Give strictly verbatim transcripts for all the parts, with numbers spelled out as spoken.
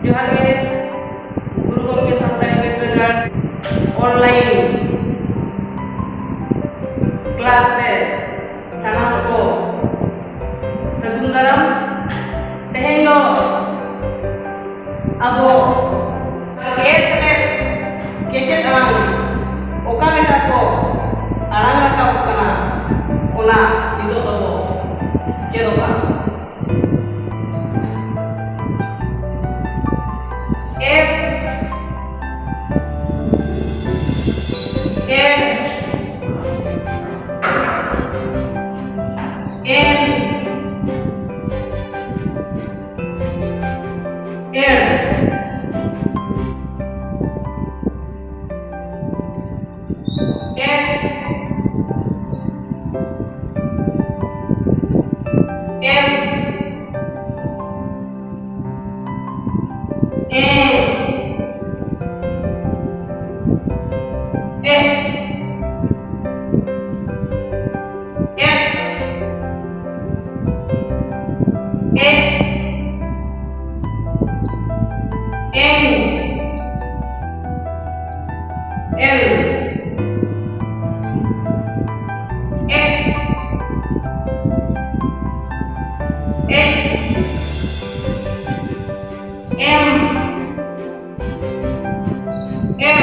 ᱡᱚᱦᱟᱨ ᱜᱮ ᱜᱩᱨᱩ ᱜᱚᱢᱠᱮ ᱥᱟᱱᱛᱟᱲᱤ ᱵᱤᱨᱫᱟᱹᱜᱟᱲ online class ᱨᱮ ᱥᱟᱱᱟᱢ ᱠᱚ ᱥᱟᱹᱜᱩᱱ ᱫᱟᱨᱟᱢ᱾ ᱛᱮᱦᱮᱧ ᱫᱚ ᱟᱵᱚ ᱜᱮ ᱥᱮᱞᱮᱫ ᱠᱮᱪᱮᱫ ᱟᱲᱟᱝ ᱚᱠᱟ ᱞᱮᱠᱟ ᱠᱚ ᱟᱲᱟᱝ ᱨᱟᱠᱟᱵ ᱠᱟᱱᱟ, ᱚᱱᱟ ᱱᱤᱛᱚᱜ ᱫᱚᱵᱚ ᱪᱮᱫᱚᱜᱼᱟ᱾ F, F, N, L, F, F, F, F, F, F, N, L, F, F, M, L,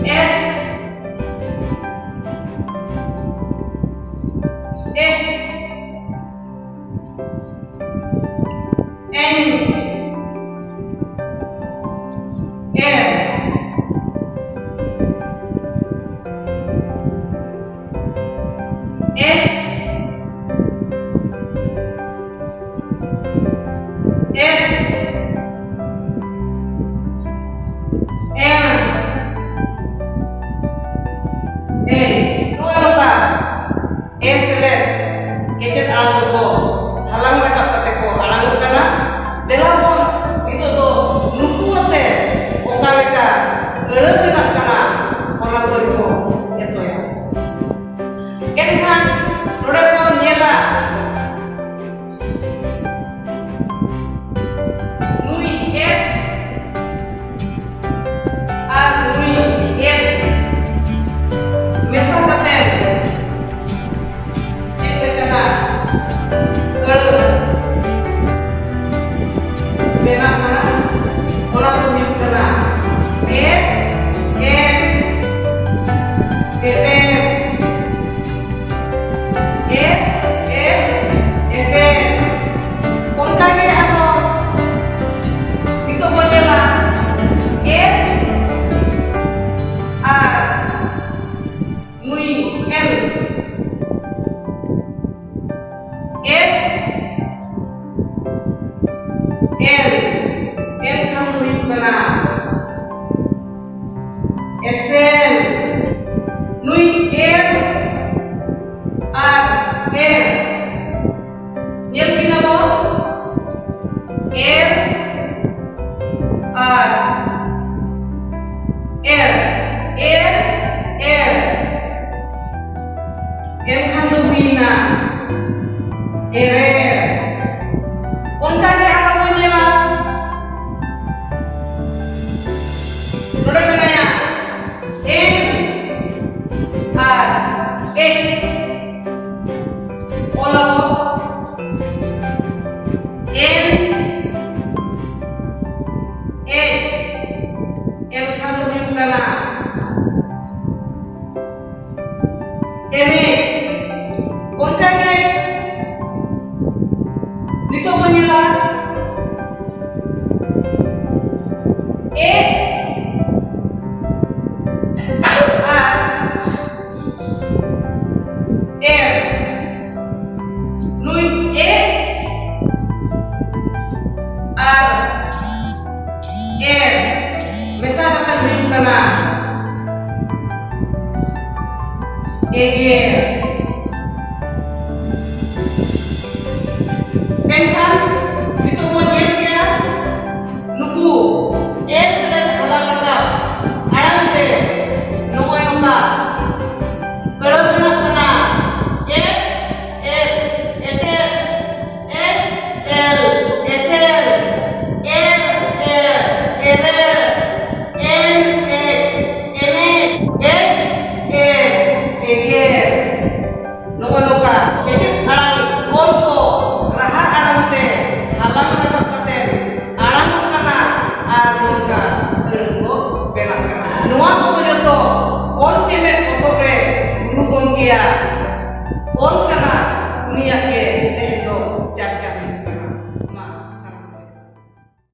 S, F, N, L, H, F, M, A, ᱱᱚᱜᱼᱚ ᱱᱚᱝᱠᱟ ᱮ ᱥᱮᱞᱮᱫ ᱠᱮᱪᱮᱫ ᱟᱲᱟᱝ ᱫᱚᱠᱚ ᱦᱟᱞᱟᱝ ᱨᱟᱠᱟᱵ ᱠᱟᱛᱮ ᱠᱚ ᱟᱲᱟᱝᱚᱜ ᱠᱟᱱᱟ᱾ ᱫᱮᱞᱟ ᱵᱚᱱ ᱱᱤᱛᱚᱜ ᱫᱚ ᱱᱩᱠᱩ ᱟᱛᱮ ᱚᱠᱟ ᱞᱮᱠᱟ ᱟᱹᱲᱟᱹ ᱵᱮᱱᱟᱜ ᱠᱟᱱᱟ, ᱚᱱᱟ ᱯᱟᱹᱨᱤ ᱵᱚ ᱮᱛᱚᱭᱟ᱾ ᱮᱱᱠᱷᱟᱱ ᱱᱚᱰᱮ ᱵᱚᱱ ᱧᱮᱞᱟ, ᱮᱴᱮᱫ᱾ ᱮ, ᱮ, ᱮᱴᱮᱫ᱾ ᱚᱱᱠᱟ ᱜᱮ ᱟᱨᱦᱚᱸ ᱱᱤᱛᱚᱜ ᱵᱚᱱ ᱧᱮᱞᱟ ᱮᱥ ᱟᱨ ᱱᱩᱭ ᱮᱞ᱾ ᱮᱥ, ᱮᱞ, ᱮᱞ ᱠᱷᱟᱱ ᱫᱚ ᱦᱩᱭᱩᱜ ᱠᱟᱱᱟ ᱮᱥᱮᱞ᱾ ᱱᱩᱭ ᱮᱞ ᱟᱨ ᱮᱞ, ᱧᱮᱞ ᱠᱤᱱᱟ ᱵᱚᱱ, ᱮᱞ ᱟᱨ ᱮᱞ, ᱮᱞ, ᱮᱞ᱾ ᱮᱱᱠᱷᱟᱱ ᱫᱚ ᱦᱩᱭᱱᱟ ᱮᱨᱮᱞ᱾ ᱚᱱᱠᱟ ᱜᱮ ᱟᱨᱚ ᱵᱚᱱ ᱧᱮᱞᱟ, ᱱᱚᱰᱮ ᱢᱮᱱᱟᱭᱟ ᱮᱱ ᱟᱨ ᱮᱪ᱾ ᱚᱞ ᱟᱵᱚ ᱮᱱ ᱮᱪ, ᱮᱱᱠᱷᱟᱱ ᱫᱚ ᱦᱩᱭᱩᱜ ᱠᱟᱱᱟ ᱮᱱᱮᱡ᱾ ᱚᱱᱠᱟ ᱜᱮ ᱱᱤᱛᱚᱜ ᱵᱚᱱ ᱧᱮᱞᱟ ᱮ ᱟᱨ ᱮᱞ᱾ ᱱᱩᱭ ᱮ ᱟᱨ ᱮᱞ ᱢᱮᱥᱟ ᱠᱟᱛᱮ ᱦᱩᱭᱩᱜ ᱠᱟᱱᱟ ᱮᱜᱮᱨ᱾